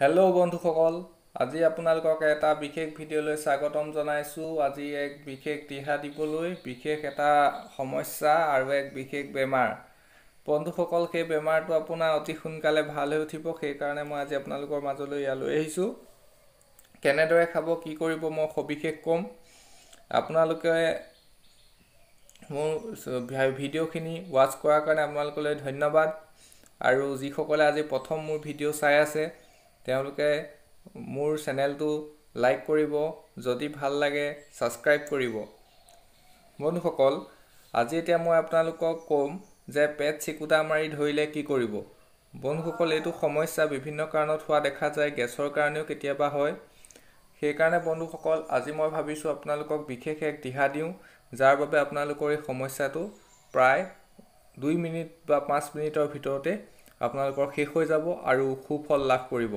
Hello' বন্ধুসকল, আজি আপোনালোকক এটা বিশেষ ভিডিঅ'লৈ স্বাগতম জনাইছোঁ। আজি এক বিশেষ দিহা দিবলৈ বিশেষ এটা সমস্যা আৰু এক বিশেষ বেমাৰ। বন্ধুসকল, সেই বেমাৰটো আপোনাৰ অতি সোনকালে ভাল হৈ উঠিব, সেইকাৰণে মই আজি আপোনালোকৰ মাজলৈ ইয়ালৈ আহিছোঁ। কেনেদৰে খাব, কি কৰিব, মই সবিশেষ ক'ম। আপোনালোকে মোৰ ভিডিঅ'খিনি ৱাচ কৰাৰ কাৰণে আপোনালোকলৈ ধন্যবাদ। আৰু যিসকলে আজি প্ৰথম মোৰ ভিডিঅ' চাই আছে, তেওঁলোকে মোৰ চেনেলটো লাইক কৰিব, যদি ভাল লাগে ছাবস্ক্ৰাইব কৰিব। বন্ধুসকল, আজি এতিয়া মই আপোনালোকক ক'ম যে পেট চিকুটা মাৰি ধৰিলে কি কৰিব। বন্ধুসকল, এইটো সমস্যা বিভিন্ন কাৰণত হোৱা দেখা যায়, গেছৰ কাৰণেও কেতিয়াবা হয়। সেইকাৰণে বন্ধুসকল, আজি মই ভাবিছোঁ আপোনালোকক বিশেষ এক দিহা দিওঁ, যাৰ বাবে আপোনালোকৰ এই সমস্যাটো প্ৰায় 2 মিনিট বা 5 মিনিটৰ ভিতৰতে আপোনালোকৰ শেষ হৈ যাব আৰু সুফল লাভ কৰিব।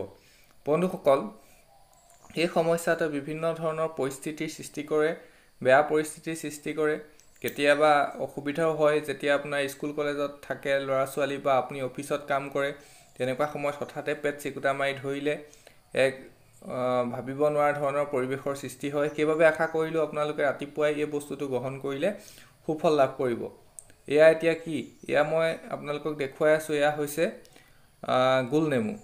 বন্ধুসকল, এই সমস্যাটোৱে বিভিন্ন ধৰণৰ পৰিস্থিতিৰ সৃষ্টি কৰে, বেয়া পৰিস্থিতিৰ সৃষ্টি কৰে। কেতিয়াবা অসুবিধাও হয়, যেতিয়া আপোনাৰ স্কুল কলেজত থাকে ল'ৰা ছোৱালী বা আপুনি অফিচত কাম কৰে, তেনেকুৱা সময়ত হঠাতে পেট চিকুটা মাৰি ধৰিলে এক ভাবিব নোৱাৰা ধৰণৰ পৰিৱেশৰ সৃষ্টি হয়। সেইবাবে আশা কৰিলোঁ আপোনালোকে ৰাতিপুৱাই এই বস্তুটো গ্ৰহণ কৰিলে সুফল লাভ কৰিব। এয়া এতিয়া কি, এয়া মই আপোনালোকক দেখুৱাই আছোঁ, এয়া হৈছে গোল নেমু।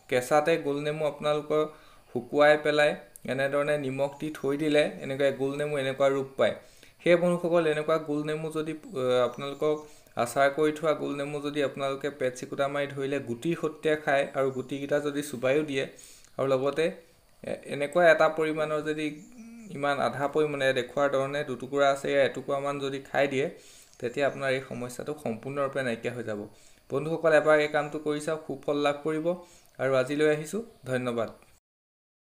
কেঁচাতে গোল নেমু আপোনালোকৰ শুকুৱাই পেলাই এনেধৰণে নিমখ দি থৈ দিলে এনেকুৱা গোল নেমু এনেকুৱা ৰূপ পায়। সেই বন্ধুসকল, এনেকুৱা গোল নেমু যদি আপোনালোকক আচাৰ কৰি থোৱা গোল নেমু যদি আপোনালোকে পেট চিকুটা মাৰি ধৰিলে গুটিৰ সৈতে খায় আৰু গুটিকেইটা যদি চুবাইও দিয়ে, আৰু লগতে এনেকুৱা এটা পৰিমাণৰ যদি ইমান আধা পৰিমাণে দেখুৱাৰ ধৰণে দুটুকুৰা আছে, ইয়াৰ এটুকুৰামান যদি খাই দিয়ে, তেতিয়া আপোনাৰ এই সমস্যাটো সম্পূৰ্ণৰূপে নাইকিয়া হৈ যাব। বন্ধুসকল, এবাৰ এই কামটো কৰি চাওক, সুফল লাভ কৰিব। আৰু আজিলৈ আহিছোঁ, ধন্যবাদ।